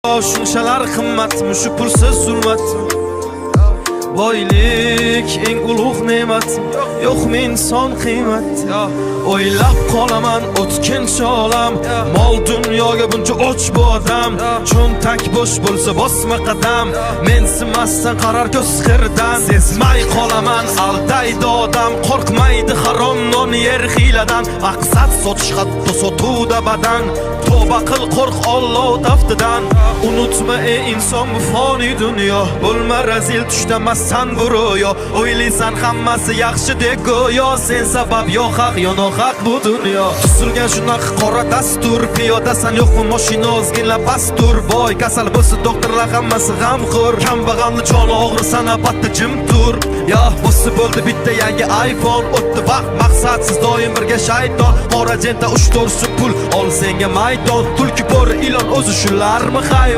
Shunchalar qimmatmi shu pulsiz zulmat? Boylik eng ulug' ne'mat, yo'qmi inson qiymat? O'ylab qolaman o'tkinchi olam. Mol dunyoga buncha och bu odam. Cho'ntak bo'sh bo'lsa, bosma qadam. Mensimasdan qarar ko'z xirdan. Sezmay qolaman, aldaydi odam. Qo'rqmaydi harom non yer hiyladan. Maqsad sotish, hatto sotuvda badan. Tavba qil, qo'rq Alloh taftidan. Unutma, ey inson, bu foniy dunyo. Bo'lma razil, tushdamasan bu ro'yo. O'ylaysan hammasi yaxshi deb go'yo. Sen sabab yo haq, yo nohaq bu dunyo. Tuzilgan shunaqa qora dastur. Piyodasan, yo'qmi mashina, ozgina pastur. Boy kasal bo'lsa, doktorlar hammasi g'amxo'r. Kambag'alni joni og'risa, navbatda jim tur. Yo bo'lsa bo'ldi bitta yangi iPhone. O'tdi vaqt maqsadsiz, doim birga shayton. Qora jenta uch to'rtsi pul ol senga maydon. Tulki, bo'ri, ilon, o'zi shularmi hayvon?